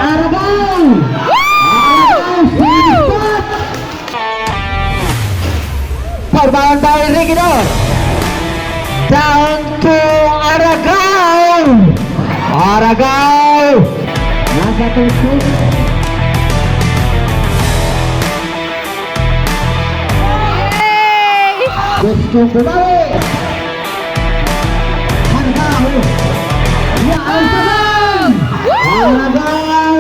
Aragao! Aragao! Spot! Foul by Regidor. Down to Aragao! Aragao! Nasa 2. Yay! Gusto bumawi! Aragao! Yan! Aragao!